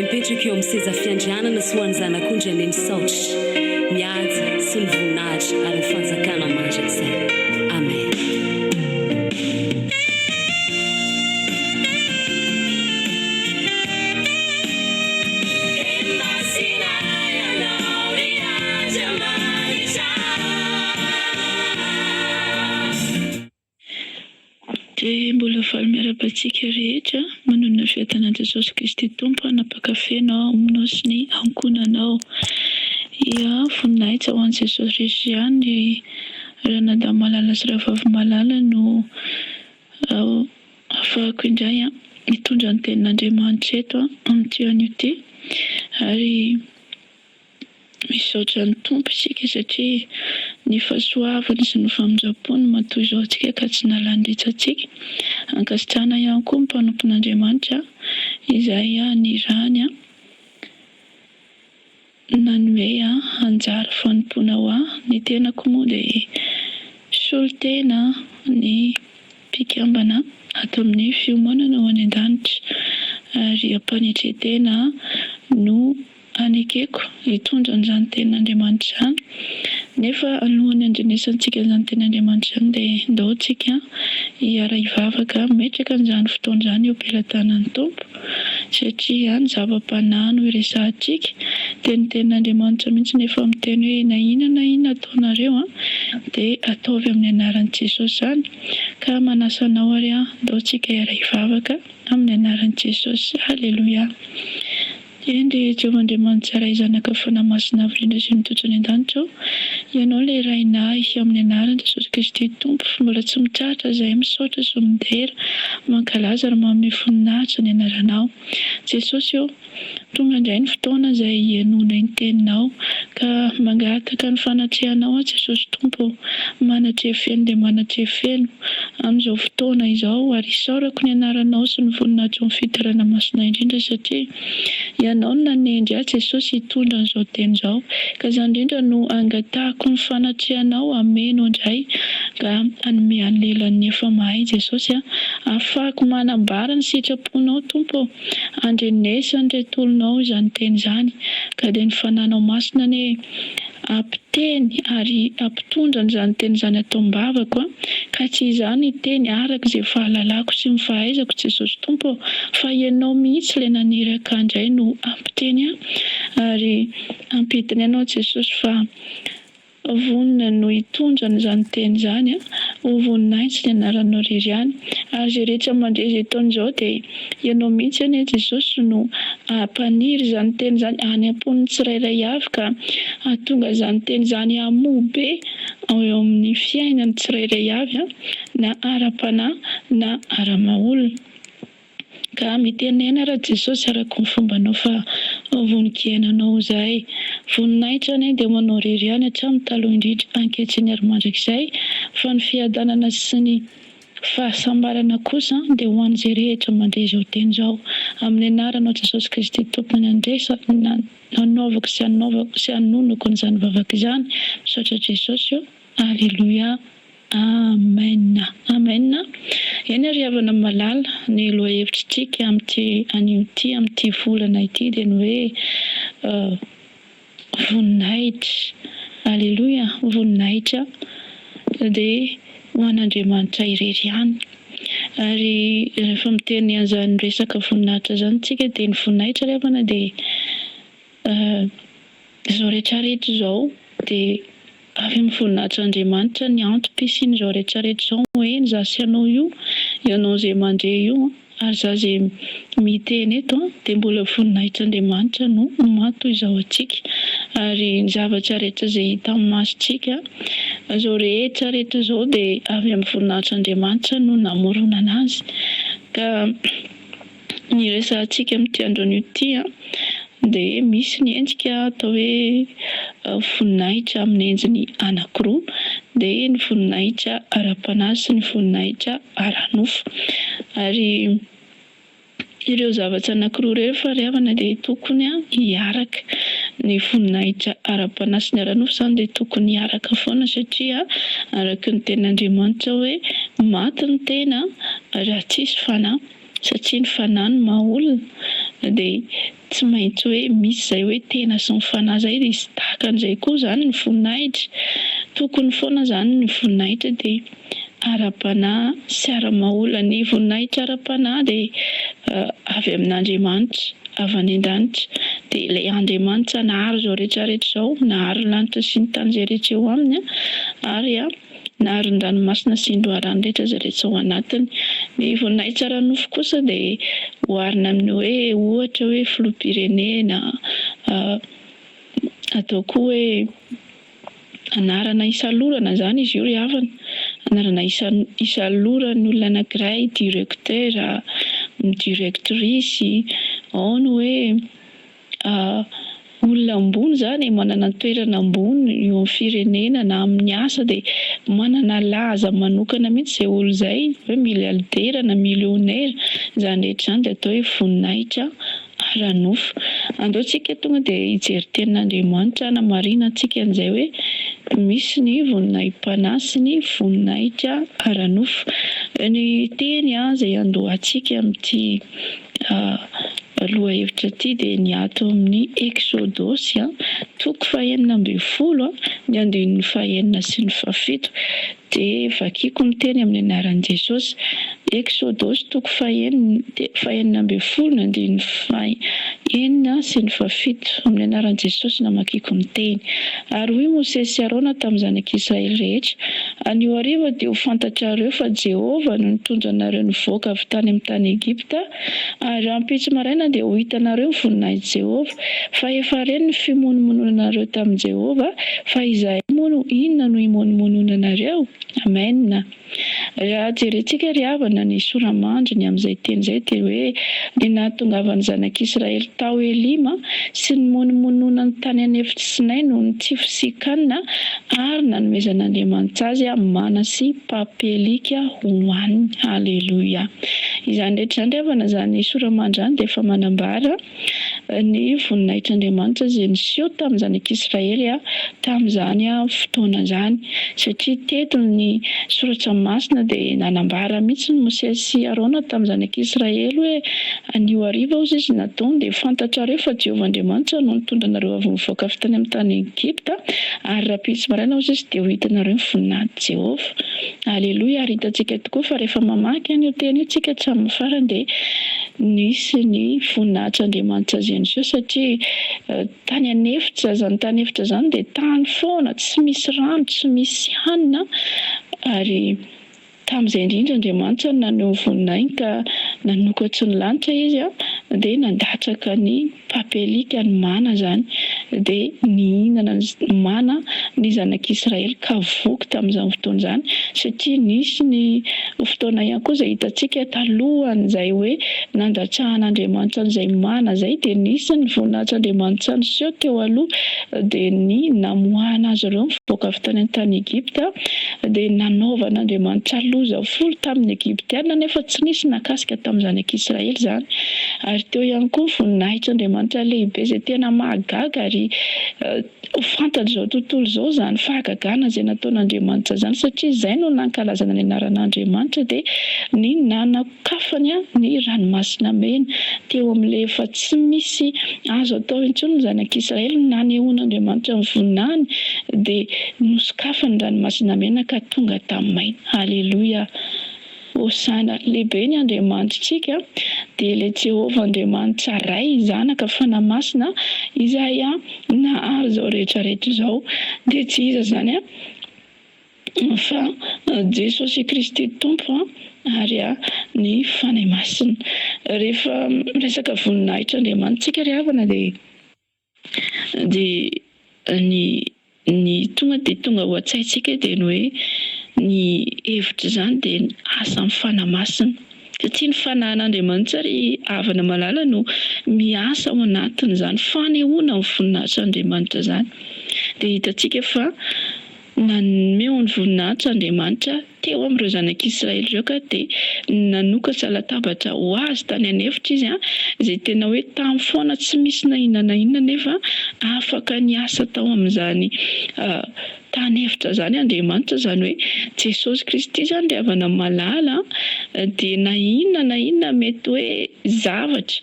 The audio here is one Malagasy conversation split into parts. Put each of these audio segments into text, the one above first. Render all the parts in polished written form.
Izay mipetraka eo amin'ny seza fiandrianana sy ho an'ny Zanak'ondry anie ny saotra, ny haja sy ny voninahitra ary ny fanjakana mandrakizay. Amen. Dia mbola faly miarahaba antsika rehetra manonona ny fiadanan'i Jesosy Kristy Tompo hanapaka feno ao aminao sy ny ankohonanao. Ia, voninahitsa ho an'i Jesosy rery ihany ry ranadahy malala sy rahavavy malala no ahafahako indray hitondra ny tenin'Andriamanitra eto amin'ity anio ity ary Misaotra ny Tompo isika satria ny fahasoavany sy ny famindram-pony matoa izao antsika ka tsy nalany ritra antsika. Ankasitrahana ihany koa ny mpanompon'Andriamanitra izay nirahany nanome anjara fanompoana ho ahy. Ny tenako moa dia solontena ny mpikambana ato amin'ny fiomanana ho any an-danitra ary am-panetren-tena no Anekeko hitondra an'izany tenin'Andriamanitra izany. Nefa alohan'ny handrenesantsika an'izany tenin'Andriamanitra izany dia ndao tsika hiara-hivavaka hametraka an'izany fotoana izany eo am-pelatanan'ny Tompo satria ny zava-panahy no iresahantsika dia ny tenin'Andriamanitra mihitsy no efa miteny hoe na inona na inona ataonareo dia ataovy amin'ny anaran'i Jesosy izany ka manasa anao ary aho ndao tsika hiara-hivavaka amin'ny anaran'i Jesosy. Haleloia. Eny ry Jehovah Andriamanitra Ray Zanaka Fanahy Masina Avo Indrindra izay mitoetra any an-danitra ô, Ianao ilay Rainay amin'ny anaran'i Jesosy Kristy Tompo mbola tsy mitsahatra izahay misaotra sy midera, mankalaza ary manome voninahitra ny anaranao. Jesosy ô, tonga indray ny fotoana izay hihainoanay ny teninao ka mangataka ny fanatrehanao aho Jesosy Tompo ô, manatreha feno dia manatreha feno amin'izao fotoana izao ary isaorako ny anaranao sy ny voninahitro amin'ny fiderana masina indrindra satria Ianao no nanendry ahy Jesosy hitondra an'izao teny izao ka izany indrindra no angatahako ny fanatrehanao hameno indray ka hanome an'ny lelan'ny efa mahay Jesosy a ahafahako manambara ny sitraponao Tompo ô andrenesan'ireto olonao izany teny izany ka dia ny fananao masina anie Hampiteny ary hampitondra an'izany teny izany ato am-bavako aho, ka tsy izaho no hiteny araka izay fahalalako sy ny fahaizako Jesosy Tompo ô, fa Ianao mihitsy ilay naniraka ahy indray no hampiteny ahy, ary hampidiny Anao Jesosy fa vonona no hitondra an'izany teny izany ho voninahitsy ny anaranao irery ihany, ary izay rehetra mandre izay taona izao dia Ianao mihitsy anie Jesosy no hampaniry izany teny izany any am-pon'ny tsirairay avy ka hahatonga izany teny izany hamoa be ao eo amin'ny fiainan'ny tsirairay avy na ara-panahy na ara-maha-olona. Ka mitenena ra Jesosy araka ny fombanao fa vonon-kiainanao izahay. Voninahitra anie dia ho anao irery ihany hatramin'ny taloha indrindra ankehitriny ary mandrakizay fa ny fiadanana sy ny Fahasambarana kosa dia ho an'izay rehetra mandre izao teny izao, amin'ny anaranao Jesosy Kristy Tompo nandresa nanaovako sy anaovako sy anonoko an'izany vavaka izany, misaotra Jesosy o, Aleloia, Amen Amen Eny ry havana malala, ny lohahevitritsika amin'ity anio ity, amin'ity volana ity dia ny hoe, Voninahitra! Aleloia! Voninahitra dia ho an'Andriamanitra irery ihany. Ary rehefa miteny an'izany resaka voninahitra izany isika dia ny voninahitra ry havana dia izao rehetra rehetra izao dia avy amin'ny voninahitr'Andriamanitra ny antom-pisian'izao rehetra rehetra izao. Eny, izaho sy ianao io, ianao izay mandre io Ary za ze miteny eto an dia mbola voninahitr'Andriamanitra no maha toy izao antsika ary ny zavatra rehetra izay hita amin'ny masontsika izao rehetra rehetra izao dia avy amin'ny voninahitr'Andriamanitra no namoronana azy ka ny resahantsika amin'ity androanio ity an dia misy ny endrika atao hoe voninahitra amin'ny endriny anankiroa dia ny voninahitra ara-panahy sy ny voninahitra ara-nofo. Ary ireo zavatra anankiroa ireo efa ry havana dia tokony hiaraka. Ny voninahitra ara-panahy sy ny ara-nofo izany dia tokony hiaraka foana satria araka ny tenin'Andriamanitra hoe maty ny tena raha tsisy fanahy satria ny fanahy no maha olona. Dia tsy maintsy hoe misy izay hoe tena sy ny fanahy izay dia hisy tahaka an'izay koa izany ny voninahitra. Tokony foana izany ny voninahitra dia ara-panahy sy ara-maha-olona. Ny voninahitra ara-panahy dia avy amin'Andriamanitra, avy any an-danitra. Dia ilay Andriamanitra nahary izao rehetra rehetra izao, nahary ny lanitra sy ny tany izay rehetra eo aminy ary nahary ny ranomasina sy ny loharano rehetra izay rehetra ao anatiny. Ny voninahitra ara-nofo kosa dia oharina amin'ny hoe ohatra hoe filoham-pirenena, atao koa hoe anarana isalorana izany izy io ry havana, anarana isaloran'ny olona anankiray, directeur, directrice, ao ny hoe Olona ambony izany e, manana toerana ambony eo amin'ny firenena na amin'ny asa dia manana laza manokana mihitsy izay olona izay, hoe miliaridera na milionera, izany rehetra izany dia atao hoe voninahitra ara-nofo. Andao tsika tonga dia hijery tenin'Andriamanitra hanamarinantsika an'izay hoe misy ny voninahi-panahy sy ny voninahitra ara-nofo. Ny teny izay andohantsika amin'ity Lohahevitra ity dia ny ato amin'ny Eksodosy toko fahenina ambinifolo ny andininy fahenina sy ny fahafito. Dia vakiko ny teny amin'ny anaran'i Jesosy. Eksodosy toko fahenina ambinifolo ny andininy fahenina sy ny fahafito. Amin'ny anaran'i Jesosy namakiko ny teny. Ary hoy Mosesy sy Arona tamin'ny zanak'Israely rehetra, Anio hariva dia ho fantatrareo fa Jehovah no nitondra anareo nivoaka avy tany amin'ny tany Egypta, ary rahampitso maraina dia ho hitanareo ny voninahitr'i Jehovah, fa efa reny ny fimonomononanareo tamin'i Jehovah, fa izahay moa no inona no imonomononanareo? Amena. Raha jerentsika ry havana ny sora-mandry ny amin'izay teny izay dia hoe ny nahatongavan'ny zanak'Israely tao Elima sy ny nimonomononany tany an'efitr'i Sinay noho ny tsy fisian-kanina ary nanomezan'Andriamanitra azy mana sy papelika hohaniny. Haleloia! Izany rehetra izany ry havana, izany sora-mandry izany dia efa manambara ny voninahitr'Andriamanitra izay niseho tamin'ny zanak'Israely tamin'izany fotoana izany. Satria teto ny Soratra Masina dia nanambara mihitsy ny Mosesy sy Arona tamin'ny zanak'Israely hoe, Anio hariva, hozy izy, nataony, dia fantatrareo fa Jehovah Andriamanitra no nitondra anareo avy nivoaka avy tany amin'ny tany Egypta, ary rahampitso maraina, hozy izy, dia ho hitanareo ny voninahitr'i Jehovah. Aleloia! Ary hitantsika tokoa fa rehefa mamaky an'io teny io tsika hatramin'ny farany dia nisy ny voninahitr'Andriamanitra izay niseho satria tany an'efitra izany tany efitra izany dia tany foana, tsy misy rano, tsy misy hanina ary Tamin'izay indrindra Andriamanitra no naneho ny voninahiny ka nanokatry ny lanitra Izy dia nandatsaka ny papelika, ny mana izany, dia nihinana ny mana ny zanak'Israely ka voky tamin'izany fotoana izany satria nisy ny fotoana ihany koa izay hitantsika talohan'izay hoe nandatsahan'Andriamanitra an'izay mana izay dia nisy ny voninahitr'Andriamanitra niseho teo aloha dia ny namoahana azy ireo nivoaka avy tany an-tany Egypta dia nanaovan'Andriamanitra loza folo tamin'ny Egyptiana, nefa tsy nisy nahakasika tamin'ny zanak'Israely izany. Ary teo ihany koa ny voninahitr'Andriamanitra lehibe izay tena mahagaga ary ho fantatr'izao tontolo izao izany fahagagana izay nataon'Andriamanitra izany, satria izay no nankalazana ny anaran'Andriamanitra, dia ny nanokafany ny Ranomasina Mena teo amin'ilay efa tsy misy azo atao intsony ny zanak'Israely, nanehoan'Andriamanitra ny voninahiny, dia Nosokafany ny Ranomasina Mena ka tonga tamin'ny maina. Aleloia! Hosana! Lehibe ny Andriamanitritsika, dia ilay Jehovah Andriamanitra Ray, Zanaka, Fanahy Masina, izay nahary izao rehetra rehetra izao. Dia tsy iza izany fa Jesosy Kristy Tompo ary ny Fanahy Masina. Rehefa miresaka voninahitr'Andriamanitsika ry havana dia. Dia ny ny tonga dia tonga ao an-tsaintsika dia ny hoe ny hevitr'izany dia ny asan'ny Fanahy Masina. Satria ny Fanahin'Andriamanitra ry havana malala no miasa ao anatin'izany fanehoana ny voninahitr'Andriamanitra izany. Dia hitantsika fa Naneho ny voninahitra Andriamanitra teo amin'ireo zanak'Israely ireo ka dia nanokatra latabatra ho azy tany an'efitra izy, izay tena hoe tany foana tsy misy na inona na inona nefa afaka niasa tao amin'izany tany efitra izany Andriamanitra, izany hoe Jesosy Kristy izany ry havana malala dia na inona na inona mety hoe zavatra.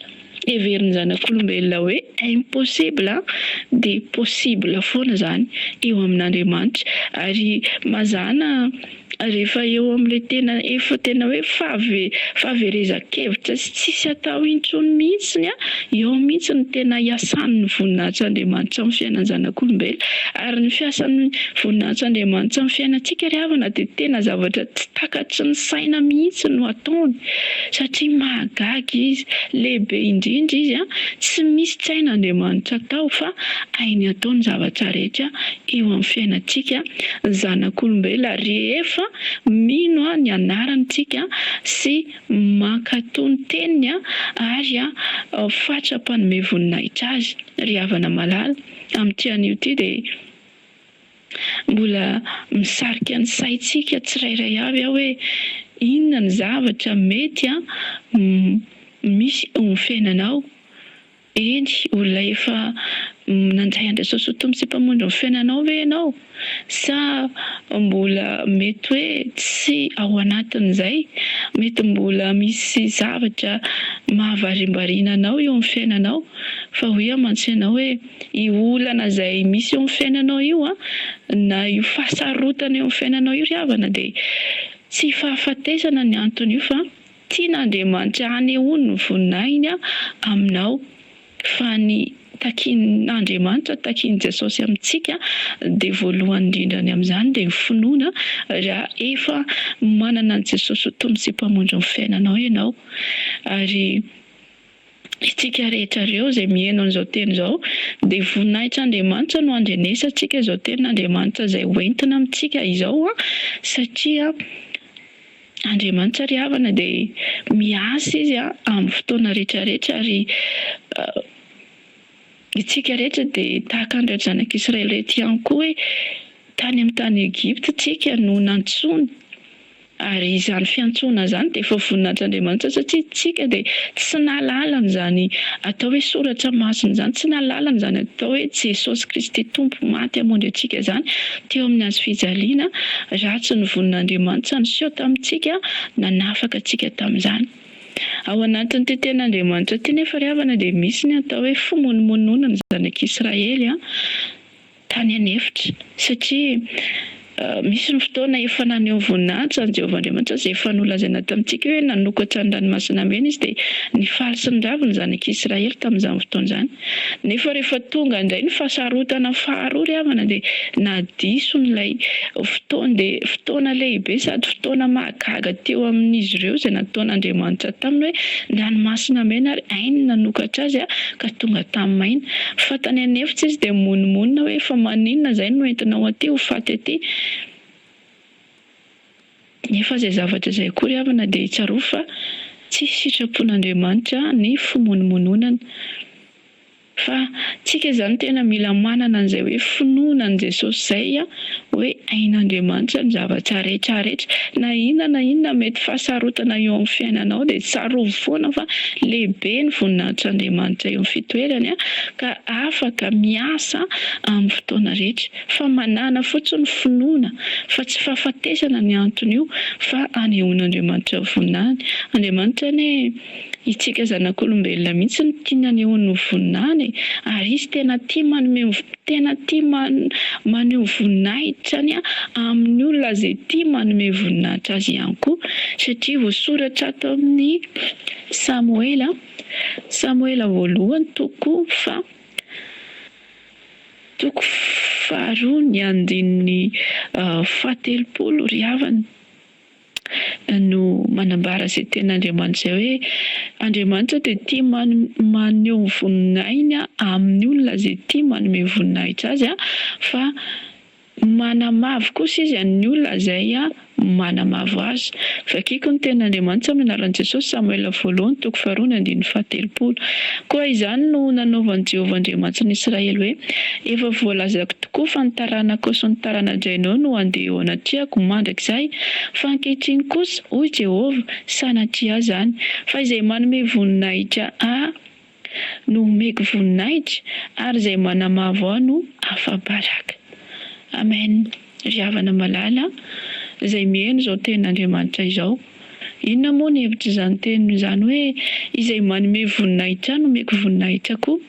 heverin'ny zanak'olombelona hoe impossible dia possible foana izany eo amin'Andriamanitra. Ary mazàna rehefa eo amin'ilay tena efa tena hoe fahave fahaverezan-kevitra sy tsisy atao intsony mihitsiny, eo mihitsy no tena iasan'ny voninahitr'Andriamanitra amin'ny fiainan'ny zanak'olombelona. Ary ny fiasan'ny voninahitr'Andriamanitra amin'ny fiainantsika ry havana dia tena zavatra tsy takatry ny saina mihitsy no ataony. Satria mahagaga Izy, lehibe indrindra Izy an, tsy misy tsy hain'Andriamanitra atao fa hainy atao ny zavatra rehetra eo amin'ny fiainantsika zanak'olombelona rehefa mino ny anarany tsika sy mankato ny teniny ary fatra mpanome voninahitra Azy. Ry havana malala, amin'ity anio ity dia. Mbola misarika ny saintsika tsirairay avy aho hoe inona ny zavatra mety misy eo amin'ny fiainanao. Eny, olona efa nandray an'i Jesosy ho Tompo sy Mpamonjy ny fiainanao ve ianao? Sa mbola mety hoe tsy ao anatin'izay? Mety mbola misy zavatra mahavarimbariana anao eo amin'ny fiainanao? Fa hoy aho mantsy ianao hoe. Io olana izay misy eo amin'ny fiainanao io an, na io fahasarotana eo amin'ny fiainanao io ry havana dia tsy fahafatesana ny anton'io fa tian'Andriamanitra hanehoany ny voninahiny aminao. Fa ny takian'Andriamanitra, takian'i Jesosy amintsika dia voalohany indrindra ny amin'izany dia ny finoana raha efa manana an'i Jesosy ho Tompo sy Mpamonjy ny fiainanao ianao. Ary. Isika rehetra ireo izay miheno an'izao teny izao dia voninahitr'Andriamanitra no andrenesantsika izao tenin'Andriamanitra izay ho entina amintsika izao satria Andriamanitra ry havana dia miasa Izy amin'ny fotoana rehetra rehetra ary isika rehetra dia tahaka an'ireto zanak'Israely ireto ihany koa hoe tany amin'ny tany Egypta isika no nantsoiny Ary izany fiantsoana izany dia efa voninahitr'Andriamanitra satria isika dia tsy nahalala an'izany atao hoe soratra masina izany, tsy nahalala an'izany atao hoe Jesosy Kristy Tompo maty hamonjy antsika izany teo amin'ny hazo fijaliana raha tsy ny vonin'Andriamanitra niseho tamintsika nanafaka antsika tamin'izany. Ao anatin'ity tenin'Andriamanitra ity nefa ry havana dia misy ny atao hoe fimonomononan'ny zanak'Israely tany an'efitra, satria misy ny fotoana efa naneho voninahitra an'i Jehovah Andriamanitra, izay efa nolazaina tamintsika hoe nanokatra ny Ranomasina Mena izy, dia nifaly sy niravo ny zanak'Israely tamin'izany fotoana izany. Nefa rehefa tonga indray ny fahasarotana faharoa ry havana, dia nadiso ilay fotoan-de, fotoana lehibe sady fotoana mahagaga teo amin'izy ireo izay nataon'Andriamanitra taminy hoe ny Ranomasina Mena ary hainy ny nanokatra azy ka tonga tamin'ny maina. Fa tany an'efitra izy dia mimonomonona hoe fa maninona izay no entinao aty ho faty aty? Nefa izay zavatra izay akory havana dia tsarovy fa tsy sitrapon'Andriamanitra ny fimonomononana. Fa tsika izany tena mila manana an'izay hoe finoana an'i Jesosy izay hoe hain'Andriamanitra ny zavatra rehetra rehetra. Na inona na inona mety fahasarotana eo amin'ny fiainanao dia tsarovy foana fa lehibe ny voninahitr'Andriamanitra eo amin'ny fitoerany ka afaka miasa amin'ny fotoana rehetra. Fa manàna fotsiny finoana fa tsy fahafatesana ny anton'io fa anehoan'Andriamanitra voninahiny. Andriamanitra anie Itsika zanak'olombelona mihitsy no tiany hanehoany ny voninahiny e! Ary izy tena tia manome tena tia maneho voninahitrany amin'ny olona izay tia manome voninahitra azy ihany koa satria voasoratra ato amin'ny Samoela Samoela voalohany toko faha toko faharoa ny andininy fahatelopolo ry havana. no manambara izay tenin'Andriamanitra izay hoe, Andriamanitra dia tia maneho ny voninahiny amin'ny olona izay tia manome voninahitra Azy fa manamavo kosa Izy ny olona izay manamavo Azy. Vakiko ny tenin'Andriamanitra amin'ny anaran'i Jesosy, Samoela voalohany toko faharoa ny andininy fahatelopolo. Koa izany no nanaovan'i Jehovah Andriamanitry ny Israely hoe, Efa voalazako tokoa fa ny taranakao sy ny tarana-drainao no handeha eo anatrehako mandrakizay, fa ankehitriny kosa, hoy Jehovah, sanatria izany, fa izay manome voninahitra Ahy no homeko voninahitra, ary izay manamavo Ahy no afa-baraka. Amen. Ry havana malala, izay mihaino izao tenin'Andriamanitra izao, Inona moa ny hevitr'izany teny izany hoe izay manome voninahitra ahy no omeko voninahitra koa?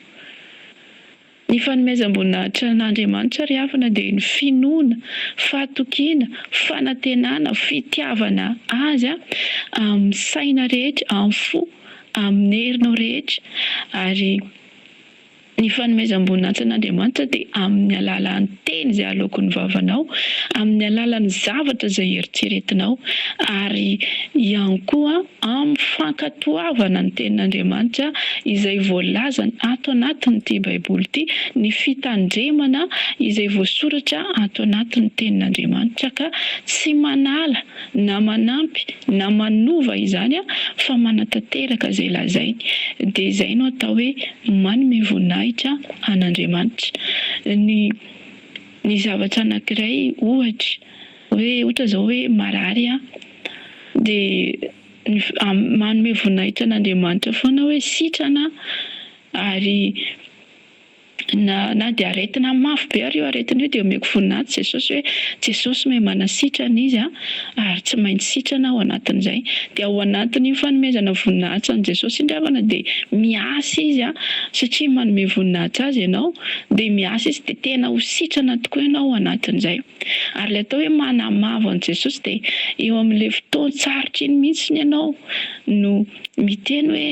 Ny fanomezam-boninahitra an'Andriamanitra ry havana dia ny finoana, fahatokiana, fanantenana, fitiavana Azy amin'ny saina rehetra, amin'ny fo, amin'ny herinao rehetra ary Ny fanomezam-boninahitra an'Andriamanitra dia amin'ny alalan'ny teny izay aloaky ny vavanao, amin'ny alalan'ny zavatra izay eritreretinao, ary ihany koa amin'ny fankatoavana ny tenin'Andriamanitra izay voalazany ato anatin'ity Baiboly ity, ny fitandremana izay voasoratra ato anatin'ny tenin'Andriamanitra ka tsy manala na manampy na manova izany fa manatanteraka izay lazainy. Dia izay no atao hoe manome voninahitra an'Andriamanitra. Ny ny zavatra anankiray ohatra hoe ohatra izao hoe marary aho dia ny manome voninahitra an'Andriamanitra foana hoe sitrana aho ary Na na dia aretina mafy be ary io aretina io dia omeko voninahitra Jesosy hoe Jesosy mahay manasitrana izy a, ary tsy maintsy sitrana ao anatin'izay. Dia ao anatin'io fanomezana voninahitra an'i Jesosy indry havana dia miasa izy a, satria manome voninahitra azy ianao dia miasa izy dia tena ho sitrana tokoa ianao ao anatin'izay. Ary ilay atao hoe manamavo an'i Jesosy dia eo amin'ilay fotoan-tsarotra iny mihitsy ianao no miteny hoe.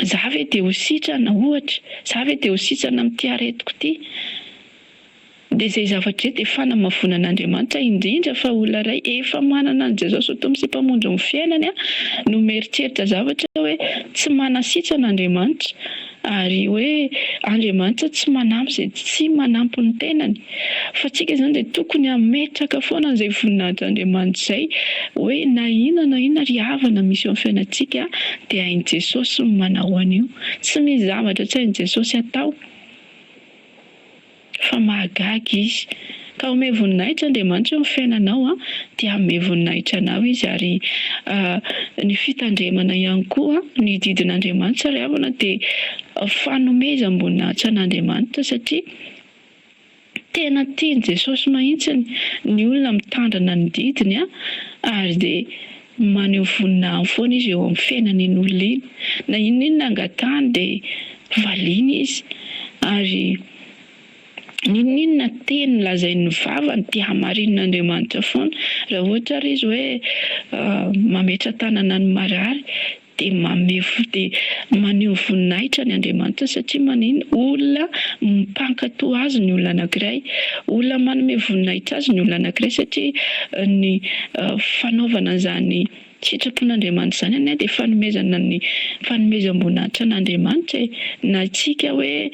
Za ve dia ho sitrana ohatra? Za ve dia ho sitrana amin'ity aretiko ity? Dia izay zavatra izay dia fanamavoana an'Andriamanitra indrindra fa olona iray efa manana an'i Jesosy ho Tompo sy Mpamonjy ny fiainany no mieritreritra zavatra hoe tsy manasitrana Andriamanitra ary hoe Andriamanitra tsy manampy izay tsy manampy ny tenany. Fa tsika izany dia tokony hametraka foana an'izay voninahitr'Andriamanitra izay hoe na inona na inona ry havana misy eo amin'ny fiainantsika dia hain'i Jesosy ny manao an'io. Tsy misy zavatra tsy hain'i Jesosy atao fa mahagaga Izy. Ka omeo voninahitra Andriamanitra eo amin'ny fiainanao dia hanome voninahitra anao Izy ary ny fitandremana ihany koa ny didin'Andriamanitra ry havana dia fanomezam-boninahitra an'Andriamanitra satria Tena tian'i Jesosy mahintsiny ny olona mitandrina ny didiny ary dia maneho voninahiny foana izy eo amin'ny fiainan'iny olona iny. Na inona inona angatahany dia valiany izy ary n'inon'inona teny lazain'ny vavany dia hamarinin'Andriamanitra foana. Raha ohatra ary izy hoe mametra-tanana ny marary dia manome dia maneho voninahitra ny Andriamanitra satria maninn? Olona mpankatò azy ny olona anankiray, olona manome voninahitra azy ny olona anankiray satria ny fanaovana an'izany sitrapon'Andriamanitra izany anie dia fanomezana ny fanomezam-boninahitra an'Andriamanitra e! Na isika hoe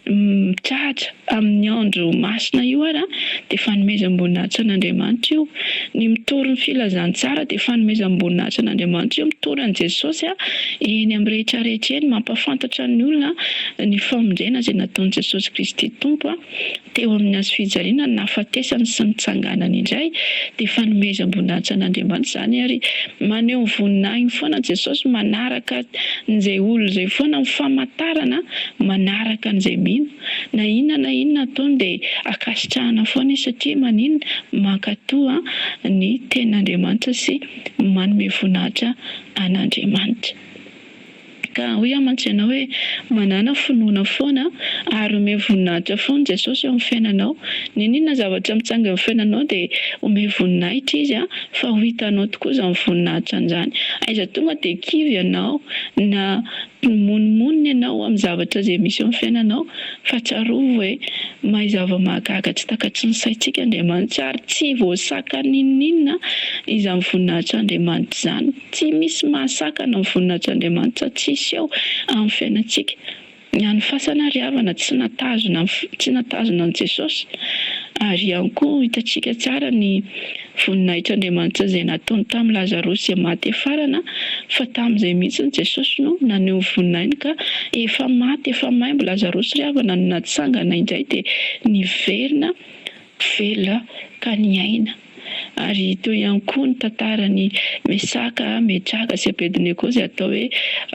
mitratra amin'ny andro masina io ara dia fanomezam-boninahitra an'Andriamanitra io. Ny mitory ny filazantsara dia fanomezam-boninahitra an'Andriamanitra io, mitory an'i Jesosy eny amin'ny rehetra rehetra eny, mampahafantatra ny olona ny famonjena izay nataon'i Jesosy Kristy Tompo teo amin'ny hazo fijaliana, ny nahafatesany sy nitsanganany indray dia fanomezam-boninahitra an'Andriamanitra izany ary maneho ny voninahiny foana Jesosy manaraka an'izay olona izay foana ny famantarana manaraka an'izay mino. Na inona na inona ataony dia ankasitrahana foana izy satria maninona? Mankatoa ny tenin'Andriamanitra sy manome voninahitra an'Andriamanitra. Ka hoy aho mantsy ianao hoe manàna finoana foana ary omeo voninahitra foana Jesosy eo amin'ny fiainanao. N'inon'inona zavatra mitsanga eo amin'ny fiainanao dia omeo voninahitra Izy fa ho hitanao tokoa izany voninahitra izany. Aiza tonga dia kivy ianao na Mimonomonona ianao amin'ny zavatra izay misy eo amin'ny fiainanao, fa tsarovy hoe mahay zava-mahagaga tsy takatry ny saintsika Andriamanitra ary tsy voasakan'inon'inona izany voninahitr'Andriamanitra izany. Tsy misy mahasakana ny voninahitr'Andriamanitra tsy hiseho amin'ny fiainantsika. Ny an'ny fasana ry havana tsy natazona tsy natazona an'i Jesosy ary ihany koa hitantsika tsara ny voninahitr'Andriamanitra izay nataony tamin'i Lazarosy izay maty hefarana fa tamin'izay mihitsy Jesosy no naneho ny voninahiny ka efa maty efa maimbo Lazarosy ry havana no natsangana indray dia niverina velona ka niaina. Ary teo ihany koa ny tantaran'i Mesaka, Medraka sy Abednego izay atao hoe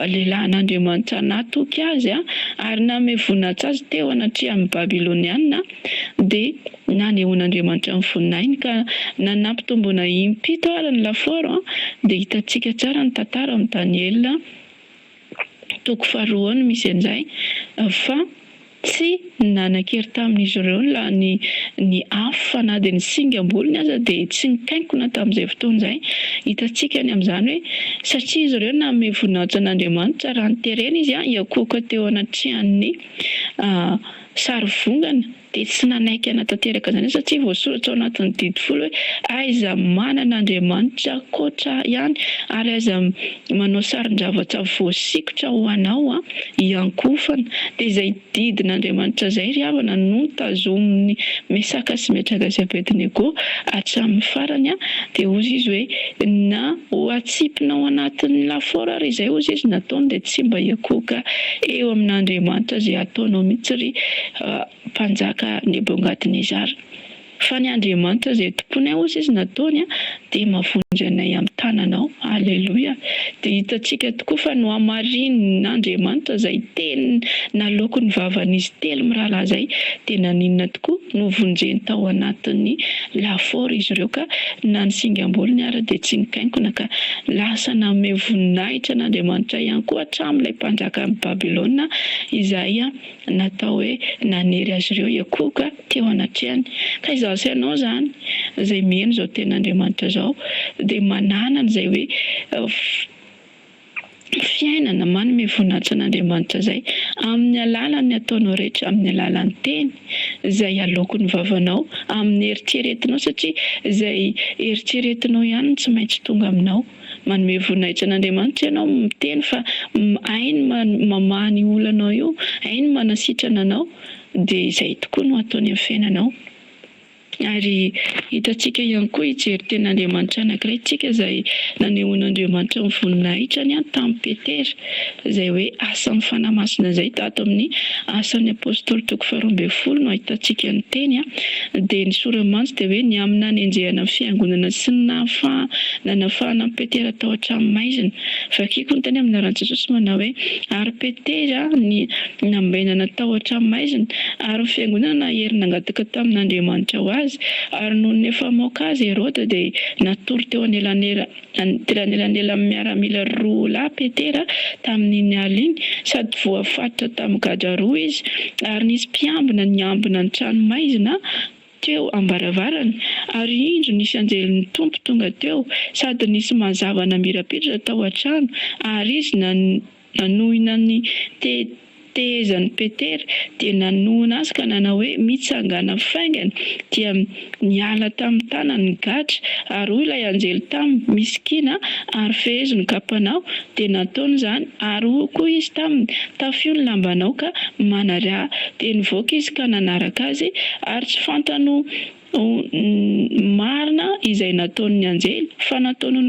lehilahin'Andriamanitra natoky azy ary nanome voninahitra azy teo anatrehan'ny Babyloniana dia nanehoan'Andriamanitra ny voninahiny ka na nampitomboina impito ary ny lafaoro dia hitantsika tsara ny tantara ao amin'ny Daniela toko faharoa ao no misy an'izay fa tsy nanan-kery tamin'izy ireo la ny ny afo fa na dia ny singam-bolony aza dia tsy nikainkona tamin'izay fotoana izay. Hitantsika ny amin'izany hoe satria izy ireo nanome voninahitra an'Andriamanitra raha noterena izy hiankohoka teo anatrehan'ny sarivongana dia tsy nanaiky hanatanteraka izany izy satria voasoratra ao anatin'ny didy folo hoe aiza manana Andriamanitra ankoatra ahy ihany ary aiza manao sarin-javatra voasikotra ho anao hiankohofana. Dia izay didin'Andriamanitra izay ry havana no notazomin'i Mesaka sy Medraka sy Abednego hatramin'ny farany dia hozy izy hoe na ho atsipina ao anatin'ny lafaoro ary izay hozy izy nataony dia tsy mba hiankohoka eo amin'Andriamanitra izay ataonao mihitsy ry mpanjaka Nebongadnezara. Fa ny Andriamanitra izay tomponay hozy izy nataony dia mahavonjy anay amin'ny tananao. Aleloia! Dia hitantsika tokoa fa nohamarinin'Andriamanitra izay teny naloaky ny vavan'izy telo mirahalahy izay. Dia naninona tokoa? Novonjeny tao anatin'ny lafaoro izy ireo ka na ny singam-bolony ara dia tsy nikainkona ka lasa nanome voninahitra an'Andriamanitra ihany koa hatramin'ilay mpanjakan'i Babylona izay natao hoe nanery azy ireo hiankohoka teo anatrehany. Ka izaho sy ianao izany, izay mino izao tenin'Andriamanitra izao, dia manana an'izay hoe fiainana manome voninahitra an'Andriamanitra izay, amin'ny alalan'ny ataonao rehetra, amin'ny alalan'ny teny izay aloaky ny vavanao, amin'ny eritreretinao, satria izay eritreretinao ihany no tsy maintsy tonga aminao. Manome voninahitra an'Andriamanitra ianao miteny fa hainy mamaha ny olanao io, hainy manasitrana anao, dia izay tokoa no ataony amin'ny fiainanao. Ary hitantsika ihany koa hijery tenin'Andriamanitra anankiray tsika izay nanehoan'Andriamanitra ny voninahitrany tamin'i Petera, izay hoe asan'ny Fanahy Masina izay tato amin'ny Asan'ny Apostoly toko faharoa ambin'ny folo no ahitantsika ny teny, dia ny sora-mantsy dia hoe ny amin'ny nanenjehana ny fiangonana sy ny nahafaha nanafahana an'i Petera tao an-tranomaizina. Vakiko ny teny amin'ny anaran'i Jesosy manao hoe, Ary Petera ny nambenana tao an-tranomaizina, ary ny fiangonana nahery nangataka tamin'Andriamanitra ho azy, ary nony efa maoka azy Heroda dia natory teo anelanela anelanelan'ny miaramila roa lahy Petera tamin'iny alina iny, sady voafatotra tamin'ny gadra roa izy, ary nisy mpiambina niambina ny tranomaizina teo am-baravarany, ary indro nisy anjelin'ny Tompo tonga teo, sady nisy mazava namirapiratra tao an-trano, ary izy nanohina ny tehezan'i Petera, dia nanohina azy ka nanao hoe, Mitsangàna faingana. Dia niala tamin'ny tanany ny gadra, ary hoy ilay anjely taminy, Misikìna, ary fehezo ny kapanao. Dia nataony izany, ary hoy koa izy taminy, Tafio ny lambanao ka manaraha. Dia nivoaka izy ka nanaraka azy, ary tsy fantany ho marina izay nataon'ny anjely, fa nataony ho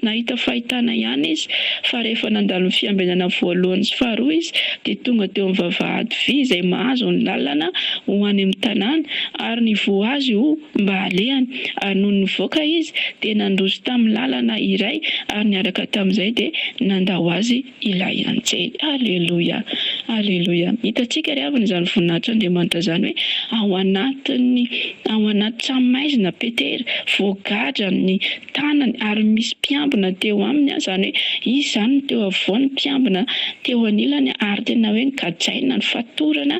nahita fahitana ihany izy. Fa rehefa nandalo ny fiambenana voalohany sy faharoa izy, dia tonga teo amin'ny vavahady vy izay mahazo ny lalana ho any amin'ny tanàna, ary nivoha azy io mba halehany. Ary nony nivoaka izy, dia nandroso tamin'ny lalana iray, ary niaraka tamin'izay dia nandao azy ilay anjely. Aleloia! Aleloia! Hitantsika ry havana izany voninahitr'Andriamanitra izany hoe ao anatin'ny, ao anaty tranomaizina Petera, voagadra ny tanany ary misy mpiambina teo aminy, izany hoe izy izany no teo afovoany, mpiambina teo anilany ary tena hoe nogadraina, nofatorana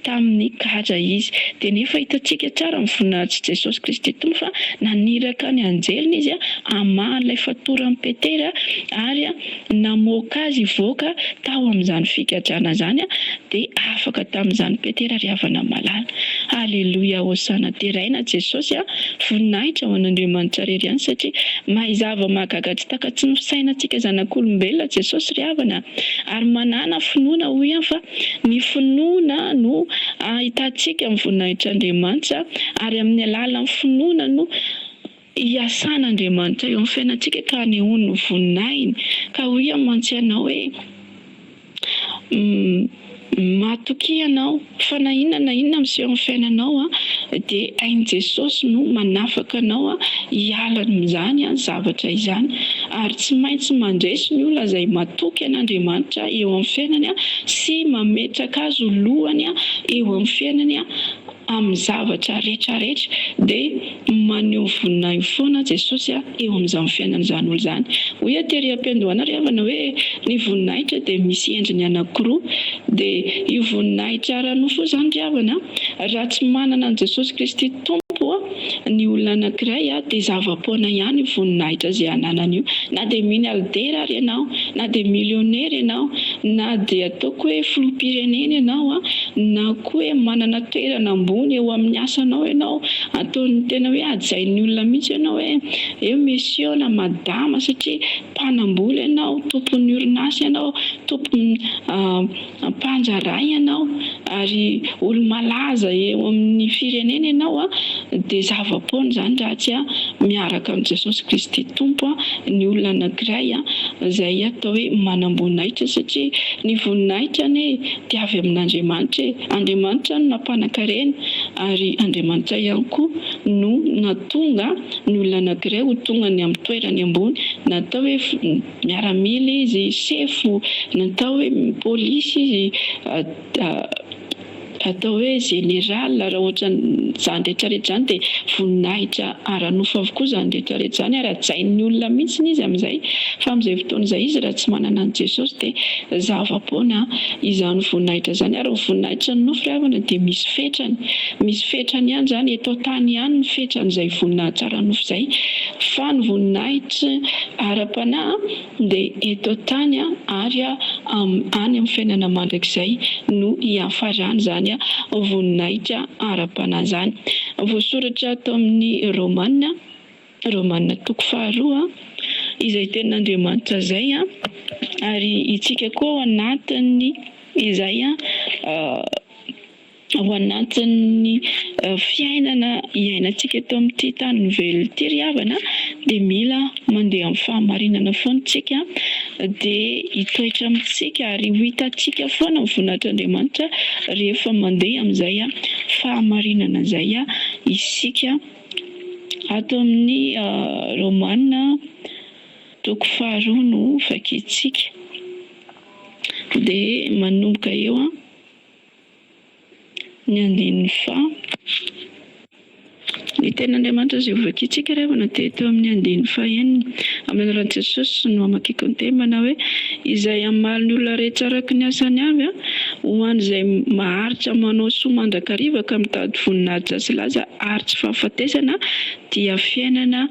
tamin'ny gadra izy. Dia nefa hitantsika tsara ny voninahitr'i Jesosy Kristy Tompo fa naniraka ny anjeliny izy hamaha an'ilay fatoran'i Petera ary namoaka azy hivoaka tao amin'izany figadrana izany dia afaka tamin'izany Petera ry havana malala. Aleloia Hosana deraina Jesosy a! Voninahitra ho an'Andriamanitra irery ihany satria mahay zava-mahagaga tsy takatry ny fisainantsika zanak'olombelona Jesosy ry havana ary manàna finoana hoy aho fa ny finoana no ahitantsika ny voninahitr'Andriamanitra ary amin'ny alalan'ny finoana no Hiasan'Andriamanitra eo amin'ny fiainantsika ka hanehoany ny voninahiny. Ka hoy aho mantsy anao hoe, Matokia ianao fa na inona na inona miseho amin'ny fiainanao dia hain'i Jesosy no manafaka anao hiala amin'izany zavatra izany. Ary tsy maintsy mandresy ny olona izay matoky an'Andriamanitra eo amin'ny fiainany sy mametraka Azy ho lohany eo amin'ny fiainany amin'ny zavatra rehetra rehetra dia maneho voninahiny foana Jesosy eo amin'izany fiainan'izany olona izany. Hoy aho tery am-piandohana ry havana hoe ny voninahitra dia misy endriny anankiroa dia io voninahitra ara-nofo io izany ry havana raha tsy manana an'i Jesosy Kristy Tompo ny olona anankiray dia zava-poana ihany io voninahitra izay ananany io na dia minialdera ary ianao na dia millionera ianao na dia ataoko hoe filoham-pirenena ianao na koa hoe manana toerana ambony eo amin'ny asanao ianao, ataon'ny tena hoe hajain'ny olona mihitsy ianao hoe eo monsieur na madama satria mpanambola ianao, tompon'ny orinasa ianao, tompon mpandraharaha ianao ary olo-malaza eo amin'ny firenena ianao dia zava-poana izany raha tsy miaraka amin'i Jesosy Kristy Tompo ny olona anankiray izay atao hoe manam-boninahitra satria ny voninahitra anie dia avy amin'Andriamanitra e! Andriamanitra no nampanankarena ary Andriamanitra ihany koa no nahatonga ny olona anankiray ho tonga any amin'ny toerany ambony, natao hoe miaramila izy, sefo, natao hoe polisy izy, atao hoe général raha ohatra izany rehetra rehetra izany dia voninahitra ara-nofo avokoa izany rehetra rehetra izany ary hajain'ny olona mihitsy izy amin'izay fa amin'izay fotoana izay izy raha tsy manana an'i Jesosy dia zava-poana izany voninahitra izany ary ny voninahitry ny nofo ry havana dia misy fetrany, misy fetrany ihany izany eto an-tany ihany ny fetran'izay voninahitra ara-nofo izay fa ny voninahitra ara-panahy dia eto an-tany ary any amin'ny fiainana mandrakizay no hiafarany izany voninahitra ara-panahy izany. Voasoratra ato amin'ny Romana, Romana toko faharoa, izay tenin'Andriamanitra izay, ary isika koa ao anatin'ny izay ao anatin'ny fiainana iainantsika eto amin'ity tany velona ity ry havana dia mila mandeha amin'ny fahamarinana foana isika dia hitoetra amintsika ary ho hitantsika foana ny voninahitr'Andriamanitra rehefa mandeha amin'izay fahamarinana izay isika. Ato amin'ny Romana toko faharoa no vakintsika dia manomboka eo. Ny andininy faha. Ny tenin'Andriamanitra izay hovakintsika ry havana dia teo amin'ny andininy fahenina. Amin'ny anaran'i Jesosy no hamakiako ny teny manao hoe, Izay hamaly ny olona rehetra araka ny asany avy, ho an'izay maharitra manao soa mandrakariva ka mitady voninahitra sy laza ary tsy fahafatesana dia fiainana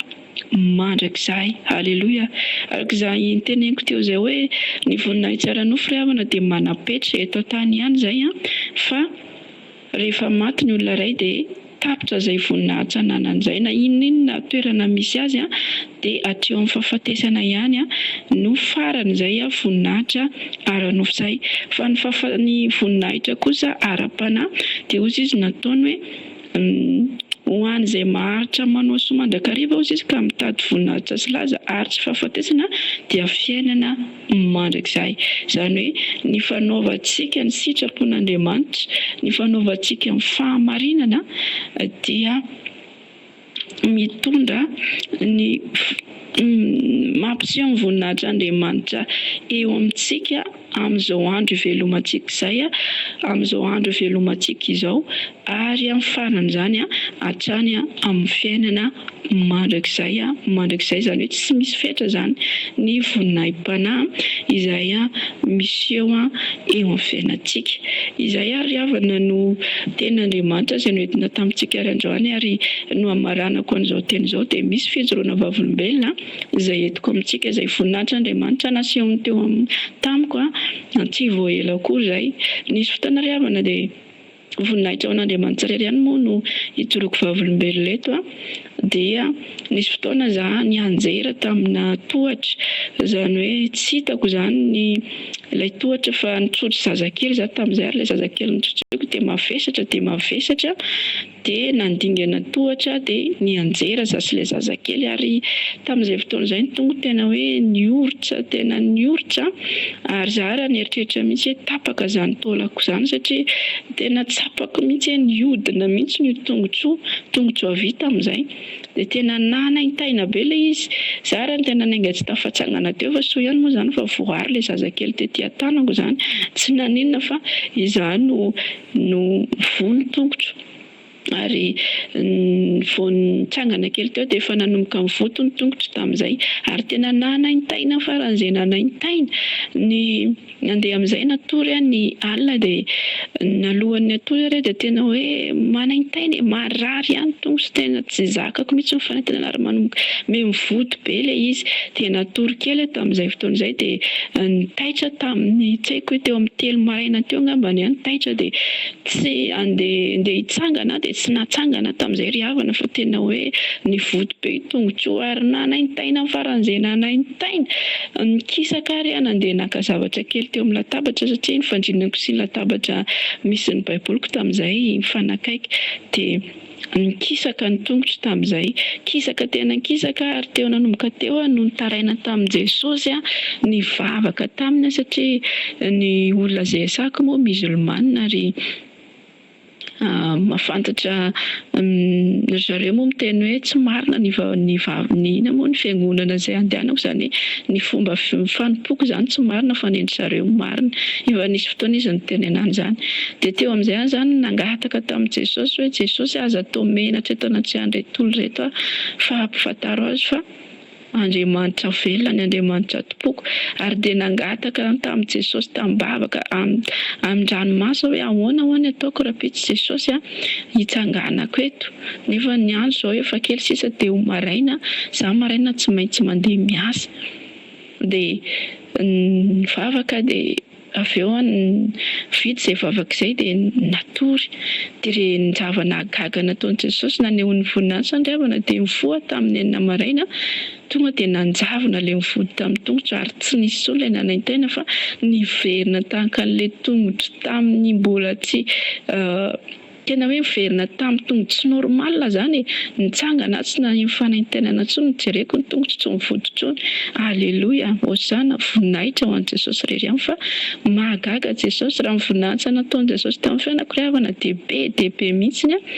mandrakizay. Aleloia! Araka izay noteneniko teo izay hoe ny voninahitra ara-nofo ry havana dia manam-petra eto an-tany ihany izay an, fa rehefa maty ny olona iray dia tapitra izay voninahitra ananany izay na inona inona toerana misy azy an, dia hatreo amin'ny fahafatesana ihany an no faran'izay voninahitra ara-nofo izay. Fa ny fahafa- ny voninahitra kosa ara-panahy dia hozy izy nataony hoe Ho an'izay maharitra manao soa mandrakariva hozy izy ka mitady voninahitra sy laza ary tsy fahafatesana dia fiainana mandrakizay. Izany hoe ny fanaovantsika ny sitrapon'Andriamanitra, ny fanaovantsika ny fahamarinana dia mitondra ny mampiseho ny voninahitr'Andriamanitra eo amintsika amin'izao andro ivelomantsika izay, amin'izao andro ivelomantsika izao ary amin'ny faran'izany hatrany amin'ny fiainana mandrakizay mandrakizay, izany hoe tsy misy fetra izany ny voninahi-panahy izay miseho eo amin'ny fiainantsika. Izay ary ry havana no tenin'Andriamanitra izay noentina tamintsika ary androany ary nohamaranako an'izao teny izao dia misy fijoroana vavolombelona izay entiko amintsika izay voninahitr'Andriamanitra nasehony teo tamiko tsy vao ela akory izay. Nisy fotoana ry havana dia Voninahitra ho an'Andriamanitra irery ihany moa no ijoroako vavolombelona eto a! Dia nisy fotoana za nianjera tamina tohatra, izany hoe tsy hitako izany ny ilay tohatra fa nitsotro zazakely za tamin'izay ary ilay zazakely nitsotsoiko dia mavesatra dia mavesatra. Dia nandingana tohatra dia nianjera za sy ilay zazakely ary tamin'izay fotoana izay ny tongotro tena hoe nioritra tena nioritra ary za ary nieritreritra mihitsy hoe tapaka izany taolako izany satria tena tsapako mihitsy hoe nihodina mihitsy io tongotro io, tongotro havia tamin'izay. Dia tena nanaintaina be ilay izy. Za ary no tena nainga tsy tafatsangana teo fa soa ihany moa izany fa voary ilay zazakely tety an-tanako izany. Tsy naninona fa izaho no no voa ny tongotro. Ary vao nitsangana kely teo dia efa nanomboka nivonto ny tongotro tamin'izay. Ary tena nanaintaina faran'izay nanaintaina ny Nandeha amin'izay natory aho ny alina dia nalohan'ny hatory ary aho dia tena hoe manaintaina e, marary ihany tongotro tena tsy zakako mihitsy ny fanaintainana ary manomboka miha-mivonto be ilay izy. Dia natory kely aho tamin'izay fotoana izay dia nitaitra tamin'ny tsy haiko hoe teo amin'ny telo maraina teo angambany aho nitaitra dia tsy andeha andeha hitsangana aho dia tsy nahatsangana tamin'izay ry havana fa tena hoe nivonto be tongotro ary nanaintaina faran'izay nanaintaina. Nikisaka ary aho nandeha naka zavatra kely teo amin'ny latabatra satria ny fandrinako sy ny latabatra misy ny baiboliko tamin'izay mifanakaiky dia nikisaka ny tongotro tamin'izay. Kisaka tena nikisaka ary teo nanomboka teo aho no nitaraina tamin'i Jesosy aho, nivavaka taminy aho satria ny olona izay asako moa musulmane ary Mahafantatra ry zareo moa miteny hoe tsy marina ny ny ny inona moa ny fiangonana izay andehanako izany hoe ny fomba fanompoako izany tsy marina fa ny an-dry zareo no marina. Efa nisy fotoana izy niteny anah an'izany. Dia teo amin'izay aho izany nangataka tamin'i Jesosy hoe Jesosy aza atao menatra eto anatrehan'ireto olona ireto aho fa ampifantaro azy fa Andriamanitra velona ny Andriamanitra tompoko ary dia nangataka tamin'i Jesosy tamim-bavaka amin-dranomaso aho hoe ahoana hoa ny ataoko rahampitso Jesosy a hitsanganako eto nefa ny andro izao efa kely sisa dia ho maraina za maraina tsy maintsy mandeha miasa dia nivavaka dia Avy eo aho vita izay vavaka izay dia natory. Dia re ny zava-nahagaga nataon'i Jesosy nanehoany ny voninahiny sy andriavana dia nifoha tamin'ny enina maraina tonga dia nanjavona ilay nivody tamin'ny tongotro ary tsy nisy intsony ilay nanaintaina fa niverina tahaka an'ilay tongotro tamin'ny mbola tsy Tena hoe miverina tam tongotro tsy normal zany e! Nitsangana aho tsy naheno fanaintainana intsony nojereko ny tongotro tsy mivonto intsony Aleloia Hosana voninahitra ho an'i Jesosy irery ihany fa mahagaga Jesosy raha ny voninahitsa nataon'i Jesosy tamin'ny fiainako ry havana dia be dia be mihitsiny an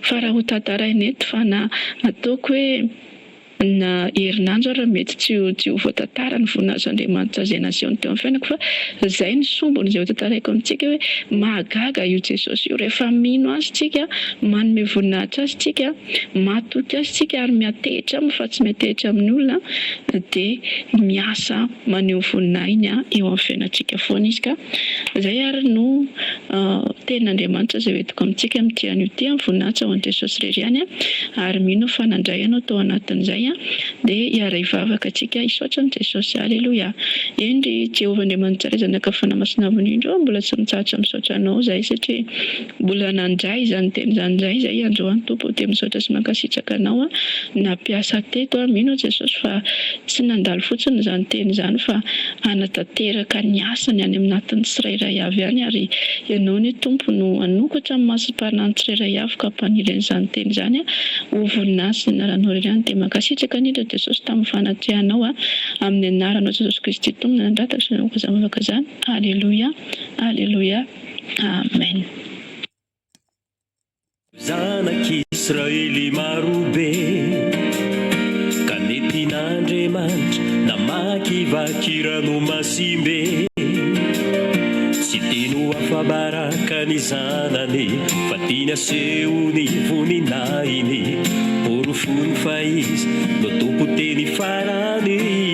fa raha ho tantaraina eto fa na ataoko hoe Na herinandro ara mety tsy ho tsy ho voatantara ny voninahitr'Andriamanitra izay nasehony teo amin'ny fiainako fa izay ny sombiny izay ho tantaraiko amintsika hoe mahagaga io Jesosy io rehefa mino Azy tsika manome voninahitra Azy tsika matoky Azy tsika ary miantehitra Aminy fa tsy miantehitra amin'ny olona dia miasa maneho ny voninahiny eo amin'ny fiainantsika foana Izy ka izay ary no Tenin'Andriamanitra izay hoentiko amintsika amin'ity anio ity, voninahitra ho an'i Jesosy irery ihany, ary mino aho fa nandray anao tao anatin'izay, dia hiara-hivavaka antsika hisaotra an'i Jesosy. Aleloia! Eny ry Jehovah Andriamanitra Ray Zanaka Fanahy Masina Avo Indrindra ô, mbola tsy mitsahatra misaotra Anao izahay satria mbola nandray izany teny izany indray izahay androany Tompo ô, dia misaotra sy mankasitraka Anao nampiasa teto aho, mino aho Jesosy fa tsy nandalo fotsiny izany teny izany fa hanatanteraka ny asany any aminatin'ny tsirairay avy any ary Ianao anie Tompo no hanokatra ny masom-panahin'ny tsirairay avy ka hampaniry an'izany teny izany ho voninahitry ny anaranao irery ihany dia mankasitraka indrindra Jesosy tamin'ny fanatrehanao amin'ny anaranao Jesosy Kristy Tompo nanandratako sy nanaovako izany vavaka izany Aleloia Aleloia Amen. Zanak'Israely marobe, ka nentin'Andriamanitra namakivaky ranomasimbe. Tsy tiany ho afa-baraka ny zanany, fa tiany aseho ny voninahiny. Porofony fa izy no tompon-teny farany.